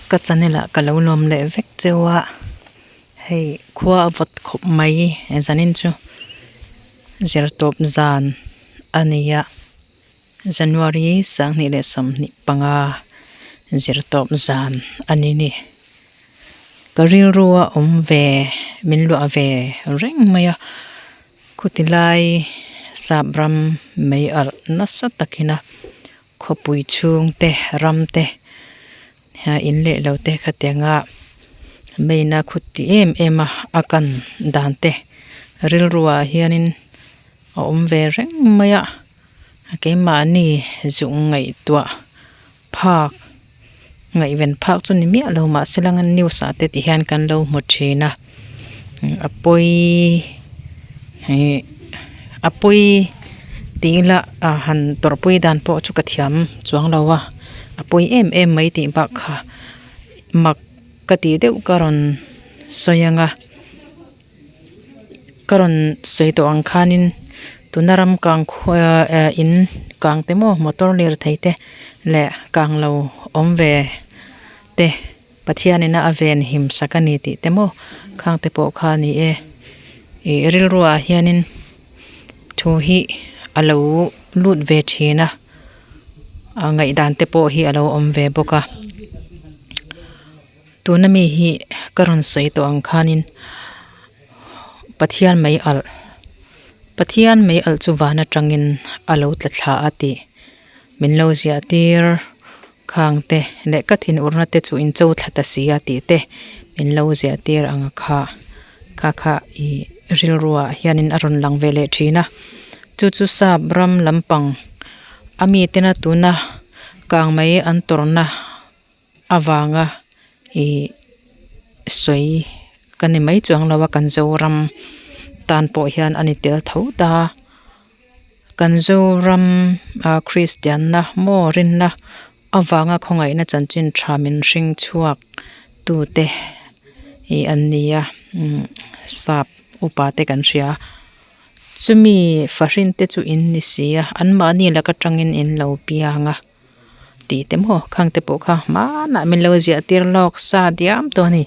Ka channel ah ka lo lawm leh vek cheu a, hei khua a vawt khawp mai zanin chu zirtawp zan a ni a, January 2025 zirtawp zan a ni ni. Ka rilru a awm ve min luah ve reng mai a, khuti lai sap ram mei alh nasa takin a. Khawpui chhung te ram te in leh lo te khatianga main a khut ti em em a a kan dan te rilruah hianin a awm ve reng mai a keimahni zuk ngaihtuah phak ngaihven phak chu ni miah lo mahse lang news ah te ti hian kan lo hmu thin a a pawi ih a pawi tih ila ah han tawrhpui dan pawh chu ka thiam chuang lo a a pawi em em mai tih bak kha mak ka tih deuh ka rawn sawi ang a. Ka rawn sawi tawh ang khanin tuna ram kang eh in kang te maw motor lirthei te leh kang lo awm ve te Pathianin a ven him sak a ni tih te maw khang te pawh kha a ni e ih rilruah hianin thu hi a lo lut ve thin a a ngaihdan te pawh hi a lo awm ve bawk a. Tuna mi hi ka rawn sawi tawh ang khanin Pathian mei alh Pathian mei alh chu van atangin a lo tla thla a tih min lo ziah tir khang te leh ka thinurna te chu in cho thla ta si a tih te min lo ziah tir ang kha kha kha ih rilruah hianin a rawn lang ve leh thin a chu chu sap ram lampang a mitena tuna kang mai an tawrhna. Avanga ih sawi ka ni mai chuang lo a kan Zoram tan pawh hian a ni tel tho ta kan Zoram ah Kristian na maw rinna avanga khawngaihna chanchin tha min hring chhuak tu te ih an ni a umm sap upa te kan hria chumi fahrin te chu in ni si a anmahni laka tangin in lo piang a. Tih te maw khang te pawh kha hmanah min lo ziah tir lawk sa diam tawh a ni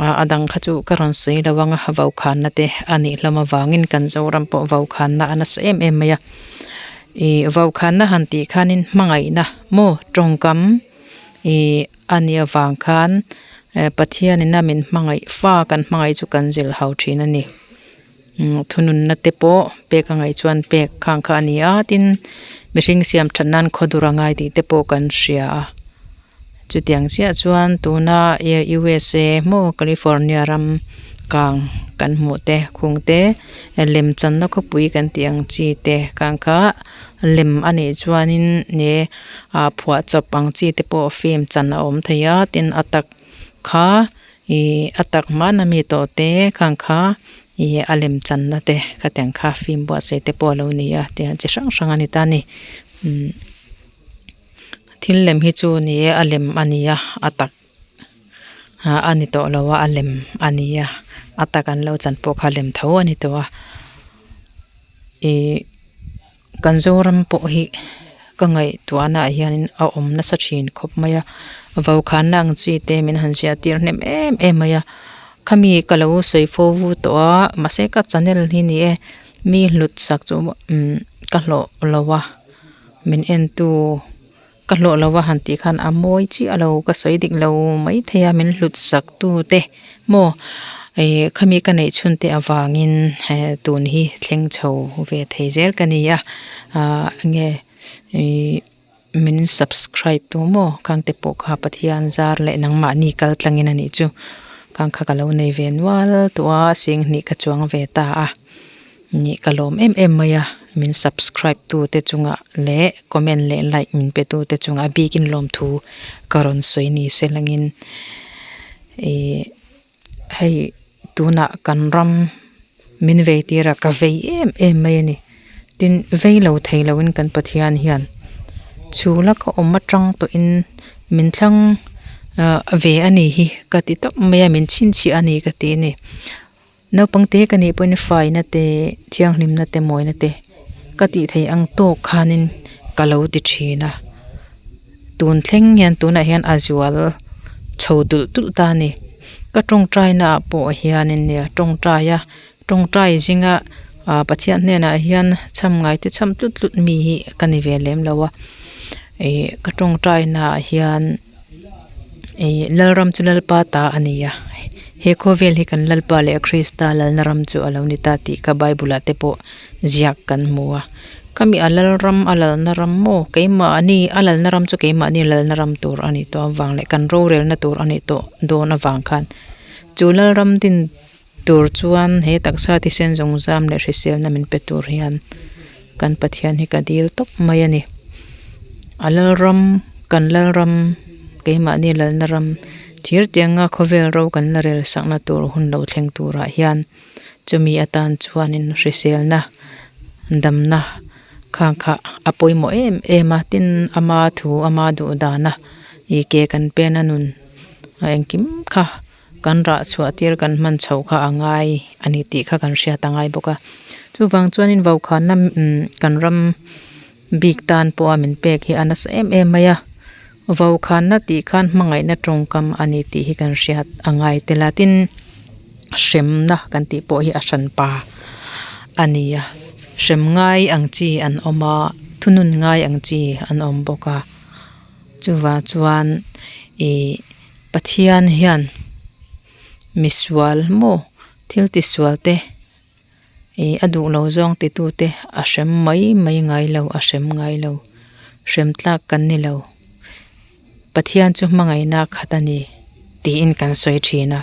ah a dang kha chu ka rawn sawi lo ang a vaukhana te a nih hlawm avangin kan Zoram pawh vaukhana a nasa em em mai a ih vaukhana han tih khanin hmangaihna maw tawngkam ih a nih avang khan eh Pathianin a min hmangaih fa kan hmangaih chu kan zilh hau thin a ni. Thununna te pawh pek a ngaih chuan pek khang kha a ni a tin mihring siam that nan khaw dur a ngai tih te pawh kan hria a chutiang chiah chuan tuna USA maw California ram kang kan hmuh te khung te lem channa khawpui kan tih ang chi te khang kha lem a nih chuanin ne ah phuahchawp ang chi te pawh film chan a awm thei a tin a tak kha. Ih a tak hman ami tawh te khang kha ih a lem channa te khatiang kha film buatsaih te pawh a lo ni a tiang chi hrang hrang a ni ta a ni umm thil lem hi chu ni e a lem a ni a a tak ah a ni tawh lo a a lem a ni a a tak an lo chan pawh kha a lem tho a ni tawh a ih. Kan Zoram pawh hi ka ngaihtuahna ah hianin a awm nasa thin khawp mai a vaukhana ang chi te min han ziah tir hnem em em mai a khami ka lo sawi fo vu tawh a mahse ka channel hi ni e mi hlut sak chu umm ka hlawh lo a min en tu ka hlawh lo a han tih khan a mawi chiah lo ka sawi dik lo maithei a min hlut sak tu te maw ih khami ka neih chhun te avangin eh tun hi thleng chho ve thei zel ka ni a ah enge ih min subscribe tu maw khang te pawh kha Pathian zar leh nangmahni kal tlangin a nih chu khang kha ka lo nei ve nual tawh a singhnih ka chuang ve ta a. Nih ka lawm em em mai a, min subscribe tu te chungah leh comment leh like min pe tu te chungah bikin lawmthu ka rawn sawi ni se langin ih hei tunah kan ram min vei tir a ka vei em em mai a ni tin vei lo thei lo in kan Pathian hian chhula ka awm atang tawhin min thlang ah ve a ni hi ka ti tawp mai a min chhinchhiah a ni ka ti a ni. Naupang te ka nih pawhin faina te thianghlimna te mawina te ka tih theih ang tawk khanin ka lo ti thin a. Tun thleng hian tunah hian a zual chho tulh tulh ta a ni. Ka tawngtai naah pawh hianin nia tawngtai a tawngtai zinga ah Pathian hnenah hian cham ngai te cham tlut tlut mi hi ka ni ve lem lo a ih ka tawngtai naah hian ih Lalram chu Lalpa ta a ni a he khawvel hi kan Lalpa leh Krista lalna ram chu a lo ni ta tih kha bible ah te pawh ziak kan hmu a khami a lalram a lalna ram maw keimahni a lalna ram chu keimahni lalna ram tur a nih tawh avang leh kan rorelna tur a nih tawh dawn avang khan chu lalram din tur chuan he taksa thisen zawng zam leh hriselna min pe tur hian kan Pathian hi ka dil tawp mai a ni a lalram kan lalram keimahni lalna ram thir tianga khawvel ro kan la rel sakna tur hun lo thleng turah hian. Chumi atan chuanin hriselna damna khang kha a pawimawh em em a tin ama thu ama duh dana ih ke kan pen a nun a engkim kha kan rah chhuah tir kan hman chhoh kha a ngai a ni tih kha kan hriat a ngai bawk a chuvang chuanin vaukhana umm kan ram bik tan pawha min pek hi a nasa em em mai a vaukhana tih khan hmangaihna tawngkam a ni tih hi kan hriat a ngai tel a tin hremna kan tih pawh hi a hran pa a ni a hrem ngai ang chi an awm a thunun ngai ang chi an awm bawk a chuvang chuan ih Pathian hian misual maw thil tisual te. Ih a duh lo zawng titute a hrem mai mai ngai lo a hrem ngai lo hrem tlak kan ni lo Pathian chu hmangaihna khat a ni tiin kan sawi thin a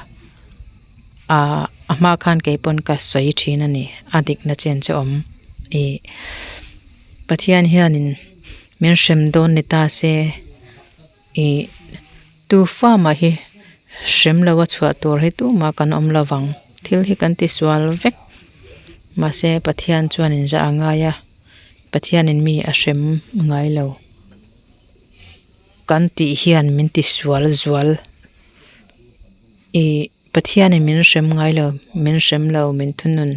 ah a hma khan kei pawn ka sawi thin a ni a dikna chen chu awm ih Pathian hianin min hrem dawn ni ta se. Ih tu farm ah hi hrem lo a chhuah tur hi tumah kan awm lo vang thil hi kan ti sual vek mahse Pathian chuan in zah a ngai a Pathian in mi a hrem ngai lo kan tih hian min ti sual zual ih. Pathianin min hrem ngai lo, min hrem lo, min thunun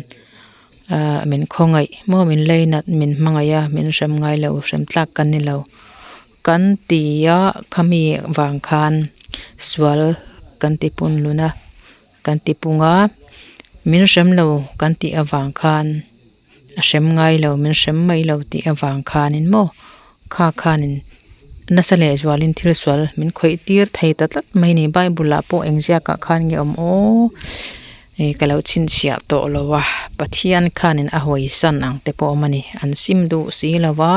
ah min khawngaih maw min leinat min hmangaih a min hrem ngai lo hrem tlak kan ni lo. Kan ti a khami vang khan sual kan ti pun lun a kan ti pung a min hrem lo kan tih avang khan a hrem ngai lo min hrem mai lo tih avang khanin maw kha khanin nasa leh zualin thil sual min khawih tir thei ta tlat mai a ni bible ah pawh eng ziakah khan nge awm aw ih ka lo chhinchhiah tawh lo a Pathian khanin a hawi san ang te pawh a awm a ni an sim duh si lo va.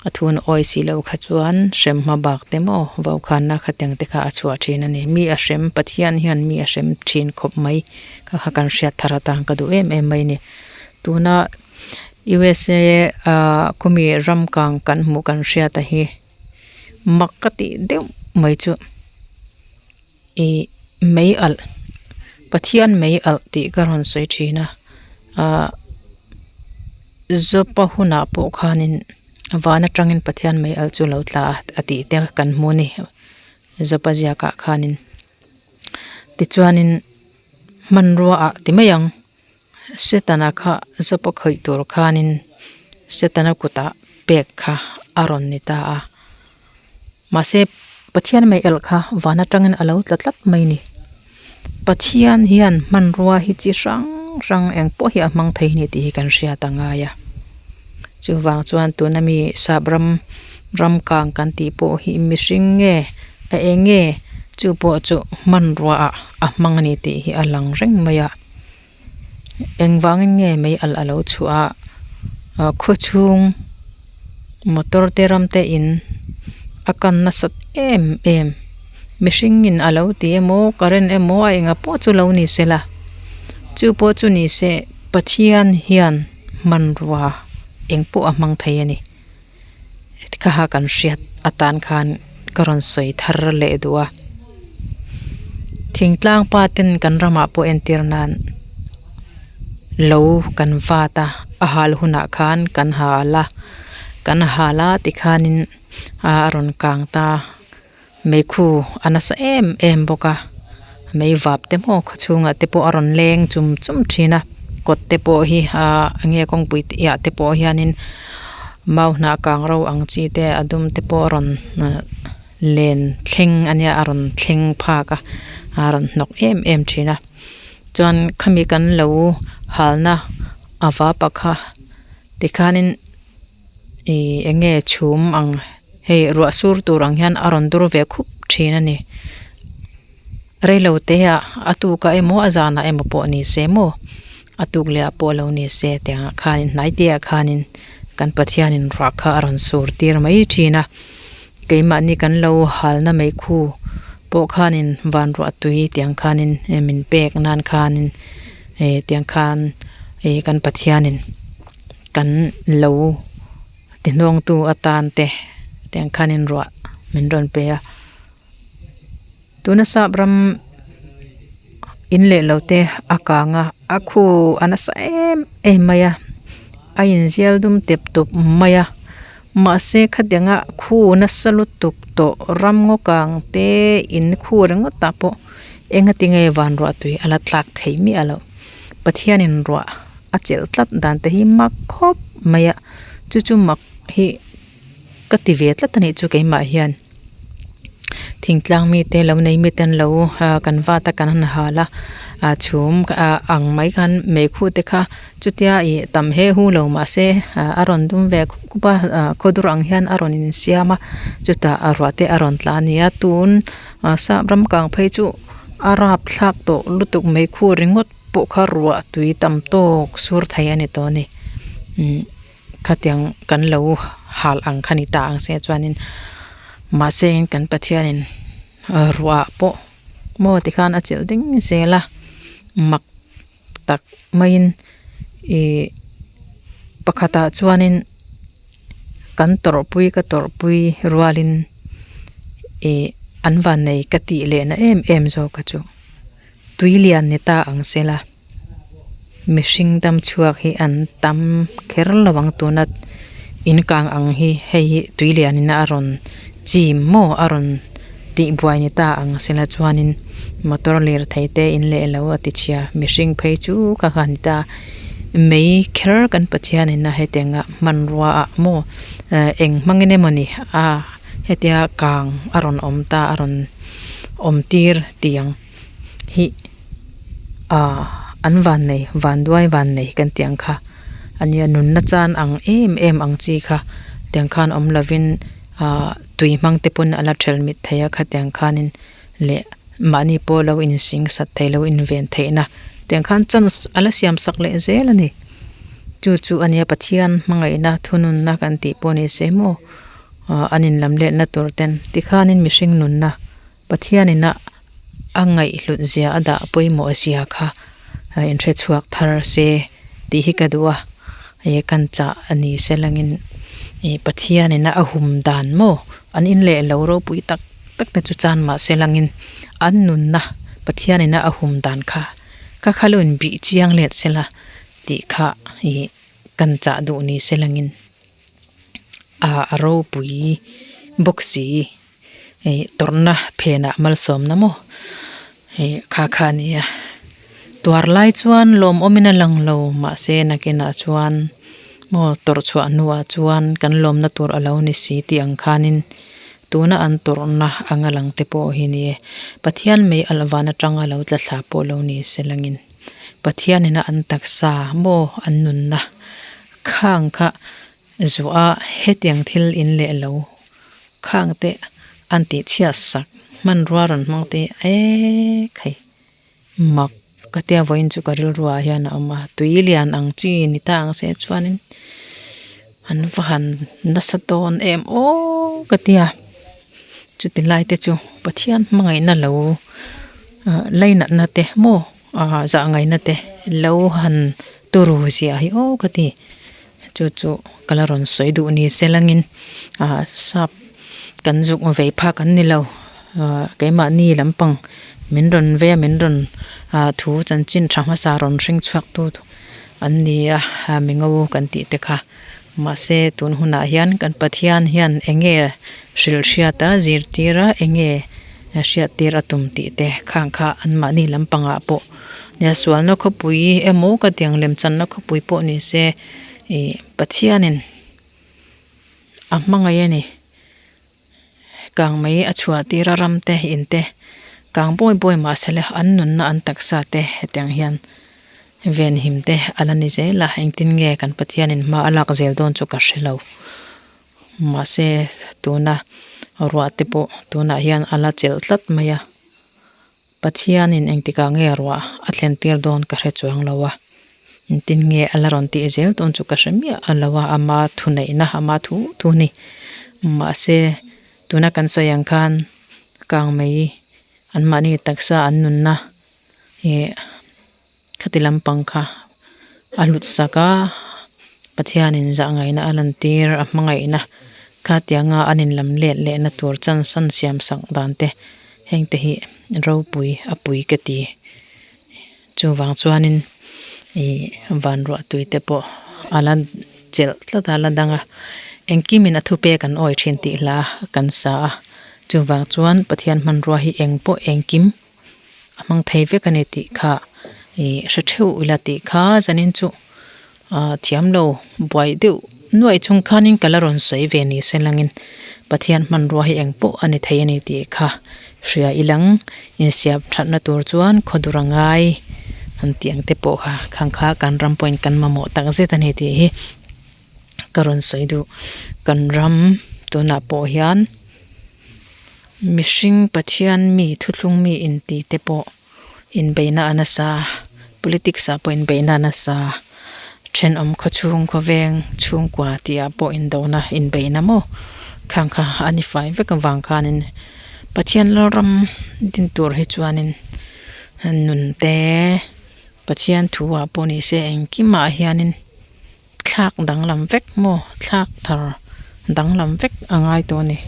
A thun awi si lo kha chuan hrem hma bak te maw vaukhana khatiang te kha a chhuah thin a ni. Mi a hrem Pathian hian mi a hrem thin khawp mai kha kha kan hriat thar atan ka duh em em mai a ni. Tuna USA ah khawmi ram kang kan hmuh kan hriat a hi mak ka tih deuh mai chu ih mei alh Pathian mei alh tih ka rawn sawi thin a ah Zopa hunah pawh khanin van atangin Pathian mei alh chu lo tla a a tih te kan hmu a ni Zopa ziakah khanin tichuanin hmanrua ah ti mai ang Setana kha Zopa khawih tur khanin Setana kutah pek kha a rawn ni ta a mahse Pathian mei alh kha van atangin a lo tla tlat mai a ni. Pathian hian hmanrua hi chi hrang hrang eng pawh hi a hmang thei a ni tih hi kan hriat a ngai a chuvang chuan tuna mi sap ram ram kang kan tih pawh hi mihring nge a eng nge chu pawh chu hmanrua ah a hmang a ni tih hi a lang reng mai a engvangin nge mei alh a lo chhuah a khawchhung motor te ram te in a kan nasat em em mihring in a lo ti emaw current emaw a enga pawh chu lo ni se la chu pawh chu ni se Pathian hian hmanrua eng pawh a hmang thei a ni kha kha kan hriat atan khan ka rawn sawi thar leh duh a thingtlang pa ten kan ramah pawh entir nan lo kan vat a a hal hunah khan kan hal a kan hal a tikhanin a rawn kang ta. Meikhu a nasa em em bawk a mei vap te maw khaw chhungah te pawh a rawn leng chum chum thin a kawt te pawh hi ahh eng nge kawngpui ah te pawh hianin. Mau hnah kang ro ang chi te a dum te pawh a rawn ah len thleng a nia a rawn thleng phak a a rawn hnawk em em thin a chuan khami kan lo halna a vapa kha tikhanin ih eng nge chhum ang hei ruah sur tur ang hian a rawn dur ve khup thin a ni reilo te ah a tuk ah emaw a zanah emaw pawh ni se maw a tuk leh ah pawh lo ni se tiang ah khanin hnai te ah khanin kan Pathianin ruah kha a rawn sur tir mai thin a keimahni kan lo halna mai khu pawh khanin van ruah tui tiang khanin min pek nan khanin eh tiang khan ih kan Pathianin kan lo tihnawngtu atan te tiang khanin ruah min rawn pe a. Tuna sap ram in leh lo te a kang a a khu a nasa em em mai a a inzial dum tep tawp mai a mahse khatianga khu nasa lutuk tawh ram ngaw kang te in khu ringawt ah pawh engatinge van ruah tui a la tlak thei miah loh Pathianin ruah a chelh tlat dan te hi mak khawp mai a chu chu mak hi ka ti ve tlat a nih chu keimah hian. Thingtlang mite lo nei mite an lo ah kan vat a kan han hal a ah chhum ah ang mai khan meikhu te kha chutia ih tam he hu lo mahse ah a rawn dum ve khup khup a ah khawdur ang hian a rawn insiam a chutah a ruah te a rawn tla a ni a tun ah sap ram kang phei chu a rapthlak tawh lutuk meikhu ringawt pawh kha ruah tui tam tawk sur thei a ni tawh a ni umm. Khatiang kan lo hal ang kha ni ta ang se chuanin mahse kan Pathianin ruah pawh maw tikhan a chelh ding zel a mak tak maiin ih pakhatah chuanin kan tawrhpui ka tawrhpui rualin ih an vannei ka tih lehna em em zawk a chu tui lian ni ta ang sela. Mihring dam chhuak hi an tam kher lo ang tuna in kang ang hi hei hi tui lianin a rawn chim maw a rawn tih buai ni ta ang sela chuanin motor lirthei te in leh lo a ti chhia mihring phei chu ka kha ni ta mei kher kan Pathianin a hetianga hmanrua ah maw eh eng hmangin emawni a hetia kang a rawn awm ta a rawn awm tir tih ang hi. Ahh an vannei vanduai vannei kan tih ang kha a nia nunna chan ang em em ang chi kha tiang khan awm lovin ahh tui hmang te pawn a la thelh mit thei a khatiang khanin leh mahni pawh lo insing sat thei lo inven theihna tiang khan chance a la siam sak leh zel a ni chu chu a nia Pathian hmangaihna thununna kan tih pawh ni se maw ahh an inlam letna tur ten tikhanin mihring nunna Pathianin a a ngaihhlut zia a dah pawimawh zia kha a inhre chhuak thar se tih hi ka duh a ih kan chah a ni se langin ih Pathianin a hum dan maw an in leh lo ropui tak tak te chu chan mah se langin an nunna Pathianin a hum dan kha ka kha lo inbih chiang let sela tih kha ih kan chah duh ni se langin a ropui bawk si. Ih tawrhna phenah malsawmna maw ih kha kha a ni a tuar lai chuan lawmawmin a lang lo mahse nakinah chuan maw tawrh chhuah hnuah chuan kan lawmna tur a lo ni si tih ang khanin tuna an tawrhna anga lang te pawh hi ni e Pathian mei alh van atanga lo tla thla pawh lo ni se langin Pathianina an taksa maw an nunna khang kha Zuah hetiang thil in leh lo khang te an tih chhiat sak hmanrua rawn hmang te eek hei mak ka tia vawiin chu ka rilru ah hian a awm a tui lian ang chi ni ta ang se chuanin an va han nasa dawn em aw ka tia chuti lai te chu Pathian hmangaihna lo ah lainatna te maw ah zahngaihna te lo han turu ziah hi aw ka ti. Chu chu ka la rawn sawi duh ni se langin ah sap kan zuk vei phak an ni lo ah keimahni lampang min rawn vei a min rawn ah thu chanchin tha hmasa rawn hring chhuak tu an ni a mingo kan tih te kha mahse tun hunah hian kan Pathian hian eng nge hrilh hriat a zirtir a eng nge hriat tir a tum tih te khang kha anmahni lampangah pawh. Nia sualna khawpui emaw ka tiang lem channa khawpui pawh ni se ih Pathianin. A hmangaih a ni. Kang mai a chhuah tir a ram te in te kang bawi bawi mahse le an nunna an taksa te hetiang hian venhim te a la ni zel a engtin nge kan Pathianin hma a lak zel dawn chu ka hre lo. Mahse tuna ruah te pawh tunah hian a la chelh tlat mai a. Pathianin engtikah nge ruah a thlen tir dawn ka hre chuang lo a, engtin nge a la rawn tih zel dawn chu ka hre miah a lo a, ama thuneihna ama thu thu a ni. Mahse tuna kan sawi ang khan kang mai anmahni taksa an nunna ih khati lampang kha a hlut sak a, Pathianin zahngaihna a lantir a hmangaihna kha tianga an inlam let lehna tur chance an siam sak dan te heng te hi ropui a pui ka ti. Chuvang chuanin ih van ruah tui te pawh a la chelh tlat a la dang a, engkimin a thupek an awi thin tih hla kan sa a, chuvang chuan Pathian hmanrua hi eng pawh engkim. a hmang thei vek a ni tih kha ih hre theuh ila tih kha zanin chu ah thiam lo buai deuh nuaih chung khanin ka la rawn sawi ve ni se langin Pathian hmanrua hi eng pawh a ni thei a ni tih kha hria ilang insiam thatna tur chuan khawdur a ngai an tih ang te pawh kha khang kha kan ram pawhin kan mamawh tak zet a ni tih hi ka rawn sawi duh kan ram tunah pawh hian. Mihring Pathian mi thuthlung mi inti te pawh inbeihna a nasa, politics ah pawh inbeihna a nasa, thenawm khawchhung khawveng chhungkua tih ah pawh indona inbeihna maw khang kha a ni fai vek avang khanin Pathian Lalram din tur hi chuanin nun te Pathian thu ah pawh ni se engkimah hianin. Thlak danglam vek maw? Thlak thar danglam vek a ngai tawh a ni.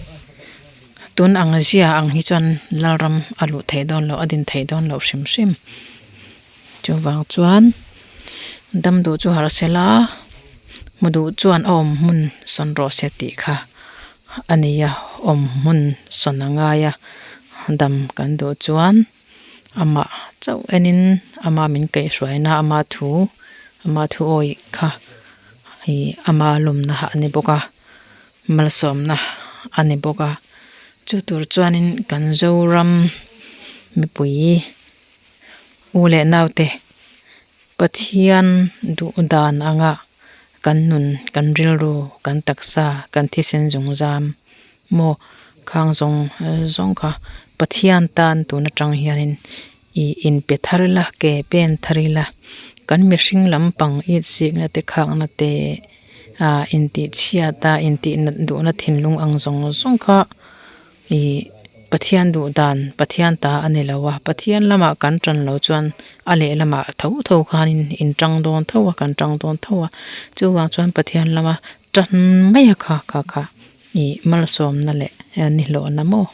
Tun ang zia ang hi chuan Lalram a luh theih dawn loh, a din theih dawn loh hrim hrim. Chuvang chuan dam duh chu harh se la, hmu duh chuan a awm hmun sawn rawh se tih kha a ni a, awm hmun sawn a ngai a, dam kan duh chuan. Amah chauh enin ama min kaihhruaina ama thu ama thu awih kha ih ama lawmna a ni bawk a malsawmna a ni bawk a chu tur chuanin kan Zoram mipui u leh naute Pathian duh dan anga kan nun kan rilru kan taksa kan thisen zungzam. Maw khang zawng zawng kha Pathian tan tun atang hianin ih inpe thar ila ke pen thar ila kan mihring lampang it sikna te khakna te ah intih chhiat a intih nat duhna thinlung ang zawng zawng kha ih Pathian duh dan Pathian ta a ni lo a Pathian lamah kan tan loh chuan a lehlamah tho tho khanin in tang dawn tho a kan tang dawn tho a chuvang chuan Pathian lama tan mai a kha kha kha. Ih malsawmna leh nihlawhna maw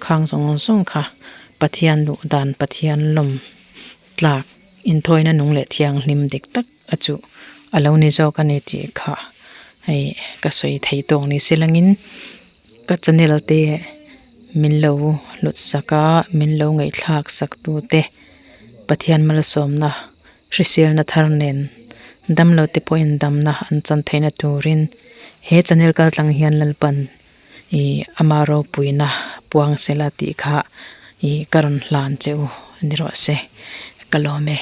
khang zawng zawng kha Pathian duh dan Pathian lawm tlak inthawina nung leh thianghlim dik tak a chu a lo ni zawk a ni tih kha hei ka sawi thei tawk ni se langin ka channel te min lo hlut sak a min lo ngaihthlak sak tu te Pathian malsawmna Hriselna thar nen damlo te pawhin damna an chan theihna turin he channel kaltlang hian Lalpan ih ama ropuina puang sela tih kha ih ka rawn hlan che u ni rawh se ka lawm e.